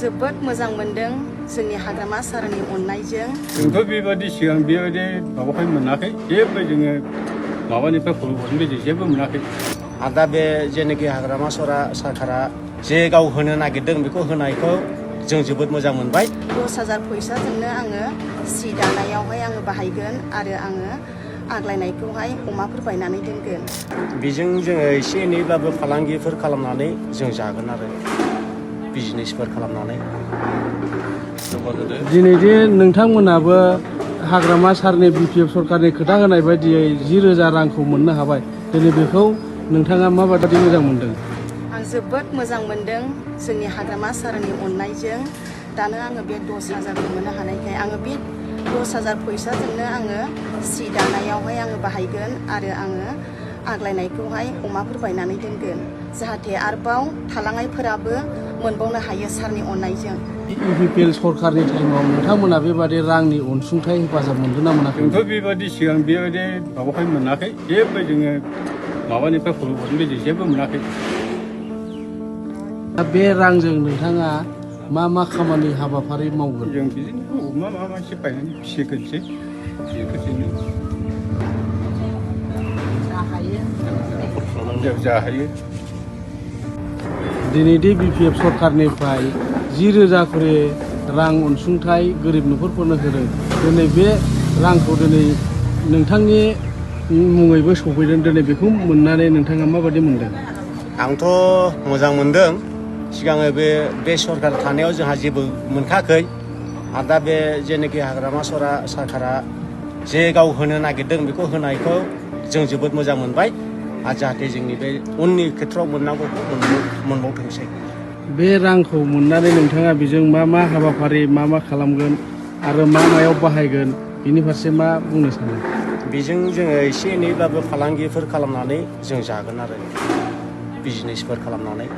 जोबोद मोजां मोनदों जोंनि हाग्रामा सारनि अननायजों। जोंथ' बेबादि सिगां बेबादि माबाखौ मोनाखै, जेबो जोङो माबानिफ्राय हरनिफ्राय जेबो मोनाखै। आरो दा बे जेनाखि हाग्रामा सरकारा जे गाव होनो नागिरदों बेखौ होनायखौ जों जोबोद मोजां मोनबाय। 10,000 फैसाजोंनो आङो सि दानायावहाय आङो बाहायगोन आरो आङो आग्लायनायखौहाय अमाफोर बायनानै दोनगोन। बेजों जोङो एसे एनैब्लाबो फालांगिफोर खालामनानै जों जागोन आरो बिजनेसफोर खालामनानै। दिनैदि नोंथांमोनाबो हाग्रामा सारनि BPF सरकारनि खोथा होनाय बायदियै 10,000 रांखौ मोननो हाबाय। दिनै बेखौ नोंथाङा माबायदि मोजां मोनदों? आं जोबोद मोजां मोनदों जोंनि हाग्रामा सारनि अननायजों। दानो आङो बे 10,000खौ मोननो हानायखाय आङो बे 10,000 फैसाजोंनो आङो सि दानायावहाय आङो बाहायगोन आरो आङो आग्लायनायखौहाय अमाफोर बायनानै दोनगोन, जाहाथे आरोबाव थालांनायफोराबो मोनबावनो हायो सारनि अननायजों। BPL सरकारनि टाइमाव नोंथांमोना बेबादि रांनि अनसुंथाइ हेफाजाब मोनदों ना मोनाखै? जोंथ' बेबादि सिगां बेबादि माबाखौ मोनाखै, जेबो जोङो माबानिफ्राय हरनिफ्राय जेबो मोनाखै। दा बे रांजों नोंथाङा मा खामानि हाबाफारि मावगोन? जों बिदिनो अमा माबा मोनसे बायनानै फिसिगोनसै, बेफोरजोंनो जा हायो। दिनैदि BPF सरकारनिफ्राय 10,000 खरि रां अनसुंथाइ गोरिब न'खरफोरनो होदों, दिनै बे रांखौ दिनै नोंथांनि मुङैबो सफैदों। दिनै बेखौ मोननानै नोंथाङा माबायदि मोनदों? आंथ' मोजां मोनदों। सिगाङो बे सरकार थानायाव जोंहा जेबो मोनखायाखै। आरो दा बे जेनाखि हाग्रामा सरकारा जे गाव होनो नागिरदों बेखौ होनायखौ जों जोबोद मोजां मोनबाय। आरो जाहाथे जोंनि बे उननि खेथ्रआव मोननांगौखौ मोनबावथोंसै। बे रांखौ मोननानै नोंथाङा बेजों मा हाबाफारि मा खालामगोन आरो मायाव बाहायगोन, बिनि फारसे मा बुंनो सानो? बेजों जोङो एसे एनैब्लाबो फालांगिफोर खालामनानै जों जागोन आरो बिजनेसफोर खालामनानै।